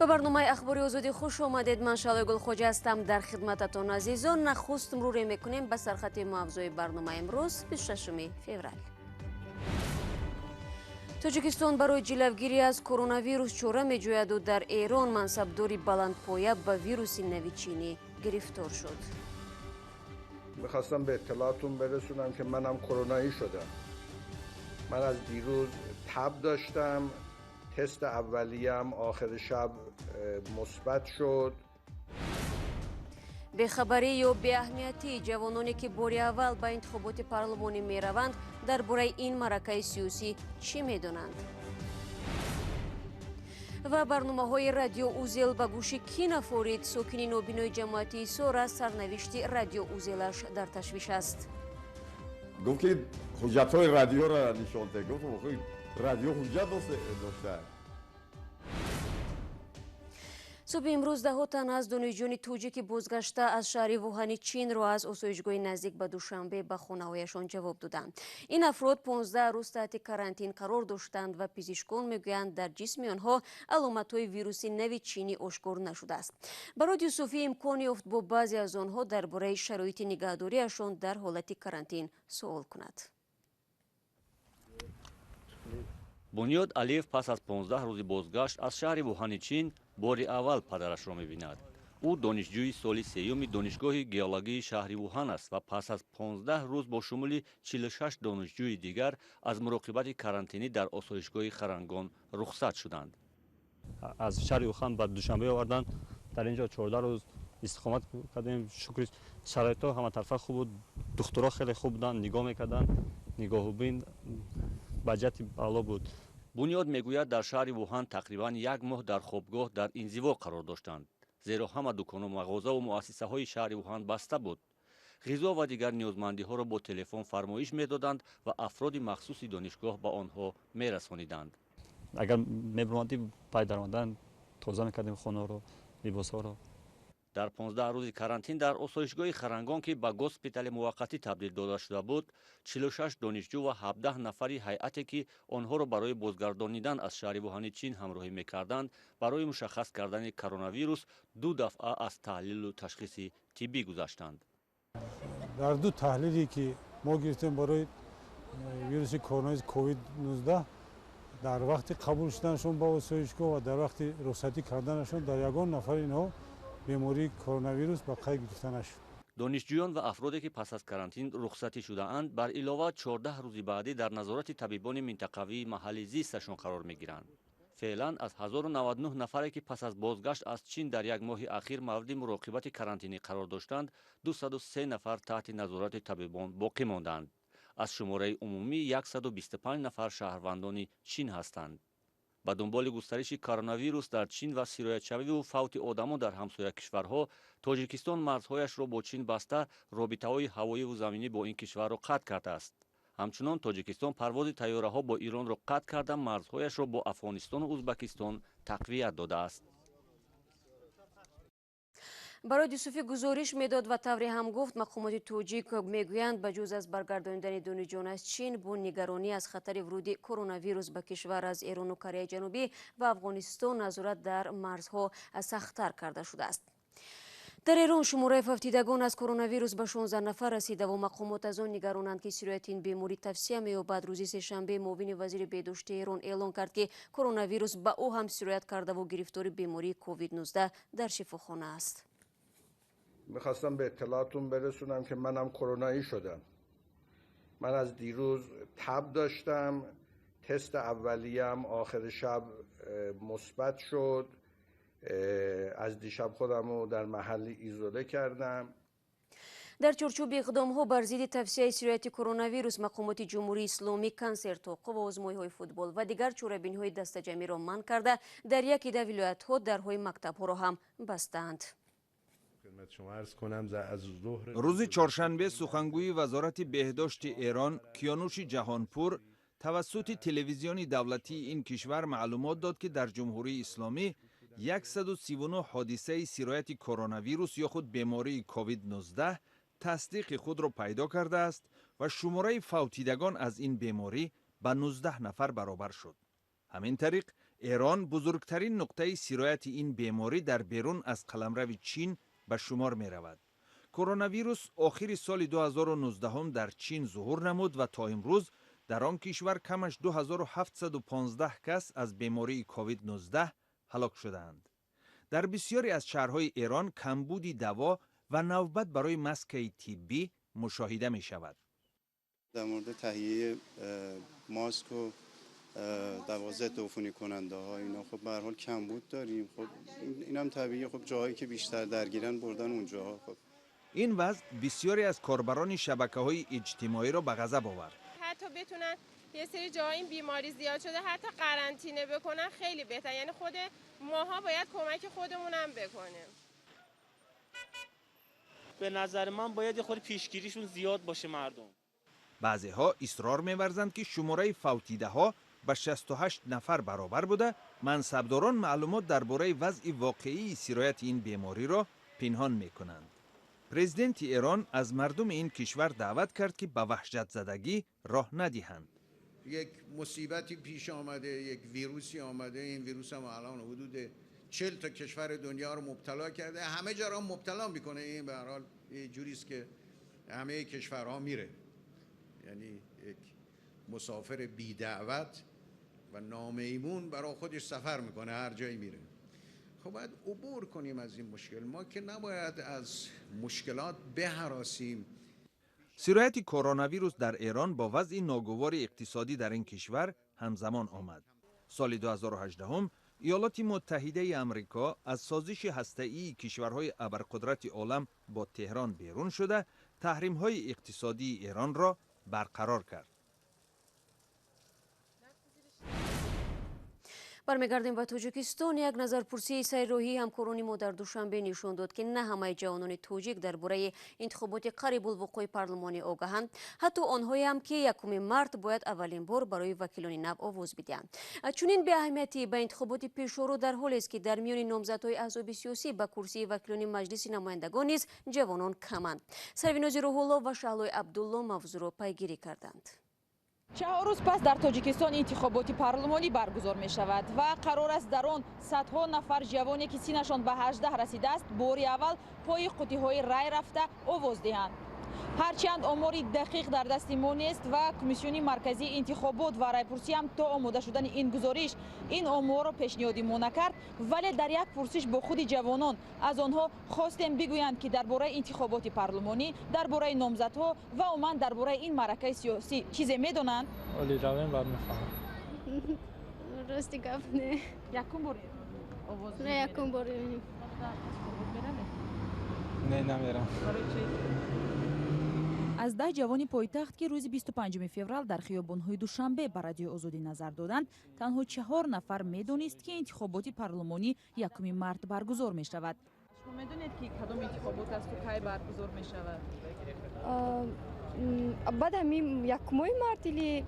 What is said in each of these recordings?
Ба барномаи Ахбори Озодӣ хуш омадед. Ман Шалои Гулхоҷа ҳастам дар хидмататон, азизон. Нахуст муруре мекунем ба сархати мавзӯи барномаи имрӯз, 26 феврал. Тоҷикистон барои ҷилавгирӣ аз коронавирус чора меҷӯяду дар Эрон мансабдори баландпоя ба вируси нави чинӣ гирифтор шуд. میخواستم به اطلاعتون برسونم که منم کرونایی شدم. من از دیروز تب داشتم، تست اولیه‌ام آخر شب مثبت شد. Бехабарӣ ё беаҳамиятии ҷавононе, ки бори аввал ба интихоботи парлумонӣ мераванд, дар бораи ин маъракаи сиёсӣ чӣ медонанд? Ва барномаҳои радиоузел ба гӯши кӣ нафорид? Сокини нобинои ҷамоати Ҳисор аз сарнавишти радиоузелаш дар ташвиш аст. Гуфт, ки ҳуҷҷатҳои радиоро нишон де. Гуфт, радио ҳуҷҷат дошта. Субҳи имрӯз даҳо тан аз донишҷӯёни тоҷики бозгашта аз шаҳри Вуҳани Чинро аз осоишгоҳи наздик ба Душанбе ба хонаҳояшон ҷавоб доданд. Ин афрод 15 рӯз таҳти карантин қарор доштанд ва пизишкон мегӯянд, дар ҷисми онҳо аломатҳои вируси нави чинӣ ошкор нашудааст. Барод Юсуфӣ имкон ёфт бо баъзе аз онҳо дар бораи шароити нигаҳдориашон дар ҳолати карантин суол кунад. Бунёд Алиев пас аз 15 рӯзи бозгашт аз шаҳри Вуҳани Чин бори аввал падарашро мебинад. Ӯ донишҷӯи соли сеюми донишгоҳи геологии шаҳри Вуҳан аст ва пас аз 15 рӯз бо шумули 46 донишҷӯи дигар аз муроқибати карантинӣ дар осоишгоҳи Харангон рухсат шуданд. Аз шаҳри Вуҳан ба Душанбе оварданд. Дар ин ҷо 14 рӯз истиқомат кардем. Шукри, шароитҳо ҳаматарафа хуб буд. Духтурҳо хеле хуб буданд, нигоҳ мекарданд, нигоҳубин ба ҷиҳати аъло буд. Бунёд мегӯяд, дар шаҳри Вуҳан тақрибан як моҳ дар хобгоҳ дар инзиво қарор доштанд, зеро ҳама дукону мағозаву муассисаҳои шаҳри Вуҳан баста буд. Ғизо ва дигар ниёзмандиҳоро бо телефон фармоиш медоданд ва афроди махсуси донишгоҳ ба онҳо мерасониданд. Агар мебуромадӣ, пай даромадан тоза мекардем хонаро, либосҳоро. Дар 15 рӯзи карантин дар осоишгоҳи Харангон, ки ба госпитали муваққатӣ табдил дода шуда буд, 46 донишҷӯ ва 17 нафари ҳайате, ки онҳоро барои бозгардонидан аз шаҳри Вуҳани Чин ҳамроҳӣ мекарданд, барои мушаххас кардани коронавирус ду дафъа аз таҳлилу ташхиси тиббӣ гузаштанд. Дар ду таҳлиле, ки мо гирифтем барои вируси коронавирус ковид-19, дар вақти қабул шуданашон ба осоишгоҳ ва дар вақти рухсатӣ карданашон дар ягон нафари инҳо бемории коронавирус ба қайд гирифта нашуд. Донишҷӯён ва афроде, ки пас аз карантин рухсатӣ шудаанд, бар илова 14 рӯзи баъдӣ дар назорати табибони минтақавии маҳалли зисташон қарор мегиранд. Феълан аз 1099 нафаре, ки пас аз бозгашт аз Чин дар як моҳи ахир мавриди муроқибати карантинӣ қарор доштанд, 203 нафар таҳти назорати табибон боқӣ монданд. Аз шумораи умумӣ 125 нафар шаҳрвандони Чин ҳастанд. Ба дунболи густариши коронавирус дар Чин ва сироятшавиву фавти одамон дар ҳамсоя кишварҳо, Тоҷикистон марзҳояшро бо Чин баста, робитаҳои ҳавоиву заминӣ бо ин кишварро қатъ кардааст. Ҳамчунон Тоҷикистон парвози тайёраҳо бо Иронро қатъ карда, марзҳояшро бо Афғонистону Узбакистон тақвият додааст. Барод Юсуфӣ гузориш медод ва тавре ҳам гуфт, мақомоти тоҷик мегӯянд, ба ҷуз аз баргардонидани донишҷӯён аз Чин, бо нигаронӣ аз хатари вуруди коронавирус ба кишвар аз Эрону Кореяи Ҷанубӣ ва Афғонистон назорат дар марзҳо сахттар карда шудааст. Дар Эрон шумораи фавтидагон аз коронавирус ба 16 нафар расида ва мақомот аз он нигаронанд, ки сирояти ин беморӣ тавсия меёбад. Рӯзи сешанбе муовини вазири беҳдошти Эрон эълон кард, ки коронавирус ба ӯ ҳам сироят кардаву гирифтори бемории ковид-19 дар шифохона аст. میخواستم به اطلاعتون برسونم که منم کرونایی شدم. من از دیروز تب داشتم، تست اولیه‌ام آخر شب مثبت شد. از دیشب خودم رو در محل ایزوله کردم. Дар чорчӯби иқдомҳо бар зидди тавсияи сирояти коронавирус мақомоти Ҷумҳурии Исломӣ консертҳо, қувваозмоиҳои футбол ва дигар чорабиниҳои дастаҷамъиро манъ карда, дар як ида вилоятҳо дарҳои мактабҳоро ҳам бастаанд. Рӯзи чоршанбе сухангӯи Вазорати беҳдошти Эрон Киёнуши Ҷаҳонпур тавассути телевизиони давлатии ин кишвар маълумот дод, ки дар Ҷумҳурии Исломӣ 139 ҳодисаи сирояти коронавирус ё худ бемории ковид-19 тасдиқи худро пайдо кардааст ва шумораи фавтидагон аз ин беморӣ ба 19 нафар баробар шуд. Ҳамин тариқ, Эрон бузургтарин нуқтаи сирояти ин беморӣ дар берун аз қаламрави Чин ба шумор меравад. Коронавирус охири соли 2019 дар Чин зуҳур намуд ва то имрӯз дар он кишвар камаш 2715 кас аз бемории COVID-19 ҳалок шудаанд. Дар бисёре аз шаҳрҳои Эрон камбуди даво ва навбат барои маскаи тиббӣ мушоҳида мешавад. Дар мавриди таҳияи маск ва ضد عفونی کننده ها اینا خب به هر حال کمبود داریم. خب اینم طبیعیه. خب جاهایی که بیشتر درگیرن بردن اونجاها. خب ин вазъ бисёре аз корбарони шабакаҳои иҷтимоиро ба ғазаб овард. حتی بتونن یه سری جاهای این بیماری زیاد شده حتی قرنطینه بکنن خیلی بهتر. یعنی خود ماها باید کمک خودمونم بکنیم. به نظر من باید خود پیشگیریشون زیاد باشه مردم. Баъзеҳо исрор меварзанд, ки шумораи фавтидаҳо ба 68 нафар баробар буда, мансабдорон маълумот дар бораи вазъи воқеии сирояти ин бемориро пинҳон мекунанд. Президенти Эрон аз мардуми ин кишвар даъват кард, ки ба ваҳшатзадагӣ роҳ надиҳанд. یک مصیبتی پیش آمده، یک ویروسی آمده. این ویروس هم الان حدود 40 تا کشور دنیا رو مبتلا کرده، همه جا رو مبتلا میکنه. این به هر حال یه جوری است که همه کشورها میره، یعنی یک مسافر بی دعوت و نامیمون برای خودش سفر میکنه، هر جایی میره. خب باید عبور کنیم از این مشکل. ما که نباید از مشکلات بهراسیم. Сирояти коронавирус дар Эрон бо вазъи ногувори иқтисодӣ дар ин кишвар ҳамзамон омад. Соли 2018 Иёлоти Муттаҳидаи Амрико аз созиши ҳастаии кишварҳои абарқудрати олам бо Теҳрон берун шуда, таҳримҳои иқтисодии Эронро барқарор кард. Бармегардем ба Тоҷикистон. Як назарпурсии сайроҳии ҳамкорони мо дар Душанбе нишон дод, ки на ҳамаи ҷавонони тоҷик дар бораи интихоботи қарибулвуқӯи парлумонӣ огаҳанд, ҳатто онҳоеам, ки 1 март бояд аввалин бор барои вакилони нав овоз бидиҳанд. Чунин беаҳамиятӣ ба интихоботи пешору дар ҳолест, ки дар миёни номзадҳои аҳзоби сиёсӣ ба курсии вакилони Маҷлиси намояндагон низ ҷавонон каманд. Сарвинози Рӯҳулло ва Шаҳлои Абдулло мавзӯъро пайгирӣ карданд. 4 рӯз пас дар Тоҷикистон интихоботи парлумонӣ баргузор мешавад ва қарор аст дар он садҳо нафар ҷавоне, ки синашон ба 18 расидааст, бори аввал пои қутиҳои рай рафта овоз диҳанд. Ҳарчанд омори дақиқ дар дасти мо нест ва Комиссиони марказии интихобот ва райпурсӣ ҳам то омода шудани ин гузориш ин оморро пешниҳоди мо накард, вале дар як пурсиш бо худи ҷавонон аз онҳо хостем бигӯянд, ки дар бораи интихоботи парлумонӣ, дар бораи номзадҳо ва умуман дар бораи ин маъракаи сиёсӣ чизе медонанд. Оли равем баъд мефаҳмам. Рости гап не. Якум бор овоз? Не, якум бор. Не, намерам. Аз 10 ҷавони пойтахт, ки рӯзи 25 феврал дар хиёбонҳои Душанбе ба Радиои Озодӣ назар доданд, танҳо 4 нафар медонист, ки интихоботи парлумонӣ 1 март баргузор мешавад. Шумо медонед, ки кадом интихобот асту кай баргузор мешавад? Баъд ҳамин 1 март или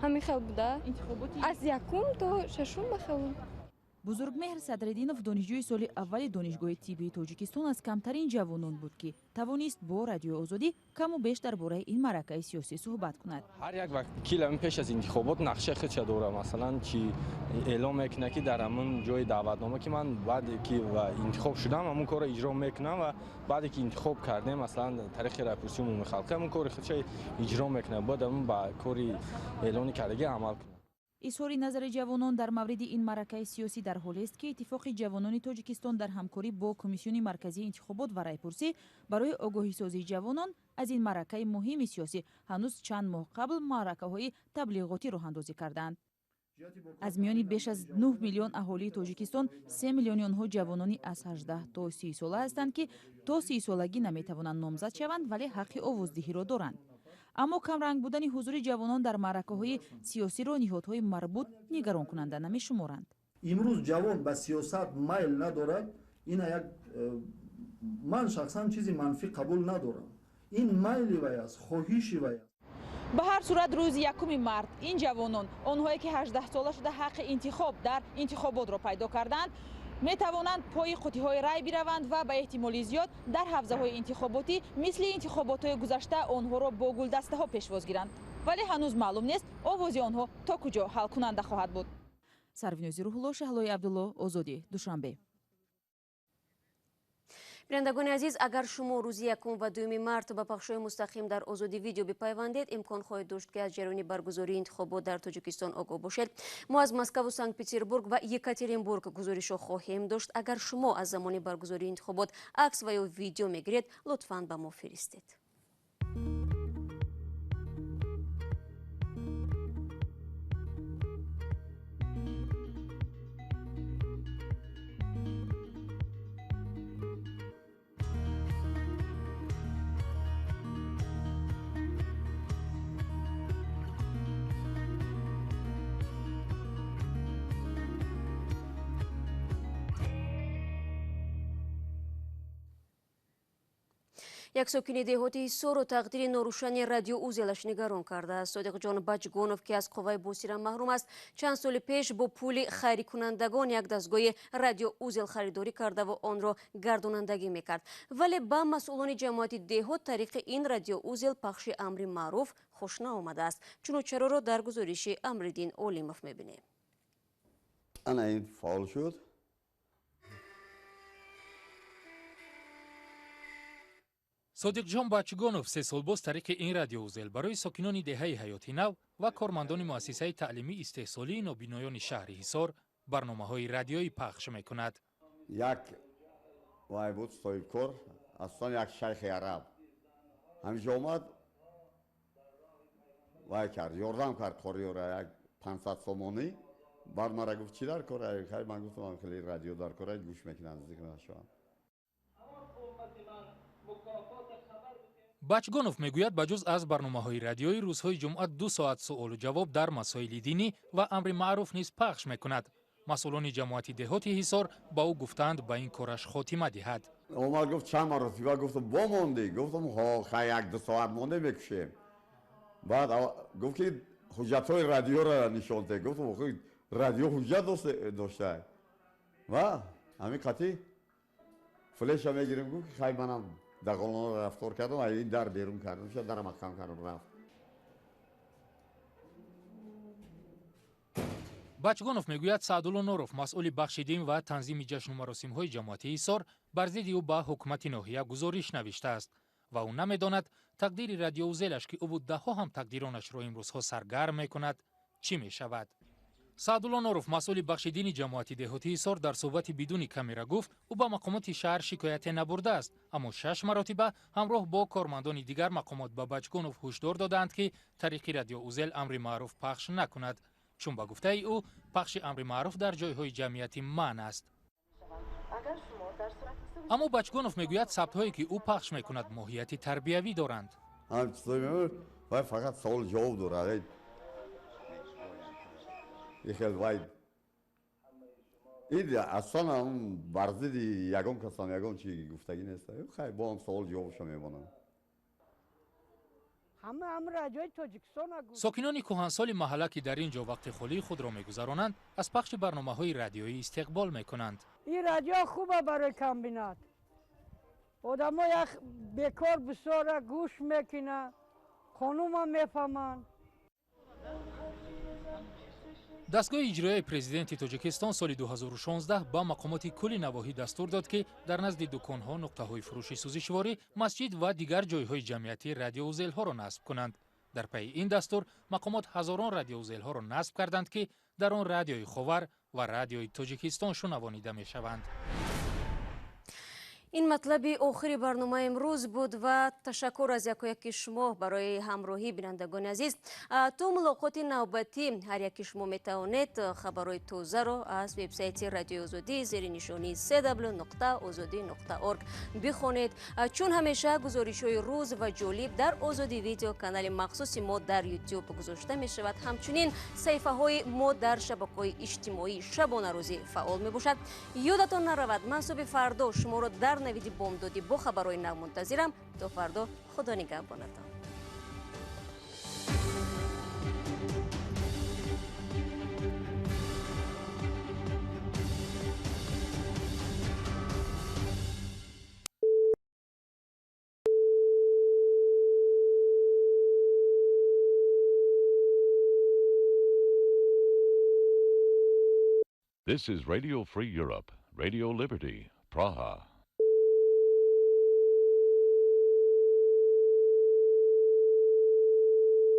ҳамин хел буда? Аз 1 то 6 ба хел. Бузургмеҳр Садриддинов, донишҷӯи соли аввали Донишгоҳи тиббии Тоҷикистон, аз камтарин ҷавонон буд, ки тавонист бо Радиои Озодӣ каму беш дар бораи ин маъракаи сиёсӣ суҳбат кунад. Ҳар як вакил ҳамин пеш аз интихобот нақшаи худша дорад. Масалан, чи эълом мекунад, ки дар ҳамун ҷои даъватнома, ки ман баъде ки интихоб шудам, ҳамун корро иҷро мекунам, ва баъде ки интихоб кардем, масалан, тариқи райпурсии умумихалқӣ ҳамун кори худша иҷро мекунад. Бояд ҳамун ба кори эълони кардагӣ амал кунад. Изҳори назари ҷавонон дар мавриди ин маъракаи сиёсӣ дар ҳолест, ки Иттифоқи ҷавонони Тоҷикистон дар ҳамкорӣ бо Комиссиони марказии интихобот ва райпурсӣ барои огоҳисозии ҷавонон аз ин маъракаи муҳими сиёсӣ ҳанӯз чанд моҳ қабл маъракаҳои таблиғотӣ роҳандозӣ карданд. Аз миёни беш аз 9 миллион аҳолии Тоҷикистон 3 миллиони онҳо ҷавонони аз 18 то 30 сола ҳастанд, ки то 30 солагӣ наметавонанд номзад шаванд, вале ҳаққи овоздиҳиро доранд. Аммо камранг будани ҳузури ҷавонон дар маъракаҳои сиёсиро ниҳодҳои марбут нигаронкунанда намешуморанд. Имрӯз ҷавон ба сиёсат майл надорад. Ина як ман шахсан чизи манфӣ қабул надорам. Ин майли вай аст, хоҳиши вай аст. Ба ҳар сурат, рӯзи 1 март ин ҷавонон, онҳое ки 18 сола шуда ҳаққи интихоб дар интихоботро пайдо карданд, метавонанд пои қутиҳои рай бираванд ва ба эҳтимоли зиёд дар ҳавзаҳои интихоботӣ мисли интихоботҳои гузашта онҳоро бо гулдастаҳо пешвоз гиранд. Вале ҳанӯз маълум нест, овози онҳо то куҷо ҳалкунанда хоҳад буд. Сарвинози Рӯҳулло, Шаҳлои Абдулло, Озодӣ, Душанбе. Бинандагони азиз, агар шумо рӯзи 1 ва 2 март ба пахшҳои мустақим дар Озодӣ видео бипайвандед, имкон хоҳед дошт, ки аз ҷараёни баргузории интихобот дар Тоҷикистон огоҳ бошед. Мо аз Москаву Санкт-Петербург ва Екатеринбург гузоришҳо хоҳем дошт. Агар шумо аз замони баргузории интихобот акс ва ё видео мегиред, лутфан ба мо фиристед. Як сокини деҳоти Ҳисорро тақдири норӯшани радиоузелаш нигарон кардааст. Содиқҷон Баҷгонов, ки аз қувваи босира маҳрум аст, чанд соли пеш бо пули хайрикунандагон як дастгоҳи радиоузел харидорӣ кардаву онро гардонандагӣ мекард. Вале ба масъулони ҷамоати деҳот тариқи ин радиоузел пахши амри маъруф хуш наомадааст. Чуну чароро дар гузориши Амриддин Олимов мебинем. Ана ин фаъол шуд. Содиқҷон Бачгонов 3 сол боз тариқи ин радиоузел барои сокинони деҳаи Ҳаёти Нав ва кормандони муассисаи таълимии истеҳсолии нобиноёни шаҳри Ҳисор барномаҳои радиоӣ пахш мекунад. Як вай буд соҳибкор, аслан як шайхи араб. Ҳамиҷо омад, вай кард, ёрдам кард қориёра як 500 сомонӣ. Баъд мара гуфт, чӣ дар кор? Ман гуфтам, хеле радио дар кор, гӯш мекунанд, зикр нашаванд. Бачгонов мегӯяд, ба ҷуз аз барномаҳои радиоӣ рӯзҳои ҷумъа 2 соат суолу ҷавоб дар масоили динӣ ва амри маъруф низ пахш мекунад. Масъулони ҷамоати деҳоти Ҳисор ба ӯ гуфтанд, ба ин кораш хотима диҳад. Омад гуфт, чанд маротиба гуфтам, бо мондӣ? Гуфтам, ҳо, хай 1-2 соат монде мекушем. Баъд гуфт, ки ҳуҷҷатҳои радиоро нишон де. Гуфтам, радио ҳуҷҷат дошта. Ва ҳамин қатъи флеша мегирем, гуфт, ки хай манам дағолонро рафтор кардам, ин дар берун кардам, ша дара маҳкам кардам, рафт. Бачгонов мегӯяд, Саъдулло Норов, масъули бахши дин ва танзими ҷашну маросимҳои ҷамоати Ҳисор, бар зидди ӯ ба ҳукумати ноҳия гузориш навиштааст ва ӯ намедонад тақдири радиоузелаш, ки ӯ даҳҳо ҳам тақдиронашро имрӯзҳо саргарм мекунад, чӣ мешавад. Саъдулло Норов, масъули бахши дини ҷамоати деҳоти Ҳисор, дар суҳбати бидуни камера гуфт, ӯ ба мақомоти шаҳр шикояте набурдааст, аммо 6 маротиба ҳамроҳ бо кормандони дигар мақомот ба Бачгонов ҳушдор додаанд, ки тариқи радиоузел амри маъруф пахш накунад, чун ба гуфтаи ӯ пахши амри маъруф дар ҷойҳои ҷамъиятӣ манъ аст. Аммо Бачгонов мегӯяд, сабтҳое ки ӯ пахш мекунад моҳияти тарбиявӣ доранд. Фақат савол ҷавоб дорад. Ихел вай ин аслан ҳам бар зидди ягон касам ягон чи гуфтагӣ нест. Хай бо ҳам савол ҷавобшо мемонам. Сокинони кӯҳансоли маҳалла, ки дар ин ҷо вақти холии худро мегузаронанд, аз пахши барномаҳои радиоӣ истиқбол мекунанд. Ин радио хуба барои комбинат. Одамо як бекор бисёра гӯш мекунанд, қонунам мефаҳманд. Дастгоҳи иҷроияи президенти Тоҷикистон соли 2016 ба мақомоти кулли навоҳӣ дастур дод, ки дар назди дуконҳо, нуқтаҳои фурӯши сӯзишворӣ, масҷид ва дигар ҷойҳои ҷамъиятӣ радиоузелҳоро насб кунанд. Дар пайи ин дастур мақомот ҳазорон радиоузелҳоро насб карданд, ки дар он радиои Ховар ва радиои Тоҷикистон шунавонида мешаванд. Ин матлаби охири барномаи имрӯз буд ва ташаккур аз яку яки шумо барои ҳамроҳӣ, бинандагони азиз. То мулоқоти навбатӣ ҳар яки шумо метавонед хабарҳои тозаро аз вебсайти Радиои Озодӣ зери нишонии cw.ozodi.org бихонед. Чун ҳамеша гузоришҳои рӯз ва ҷолиб дар Озодӣ видео канали махсуси мо дар YouTube гузошта мешавад. Ҳамчунин саҳифаҳои мо дар шабакаҳои иҷтимоӣ шабонарӯзӣ фаъол мебошад. Ёдатон наравад, ман субҳи фардо шуморо дар навиди бомдодӣ бо хабарҳои нав мунтазирам. То фардо Худо нигаҳбонатон. This is Radio Free Europe, Radio Liberty, Praha.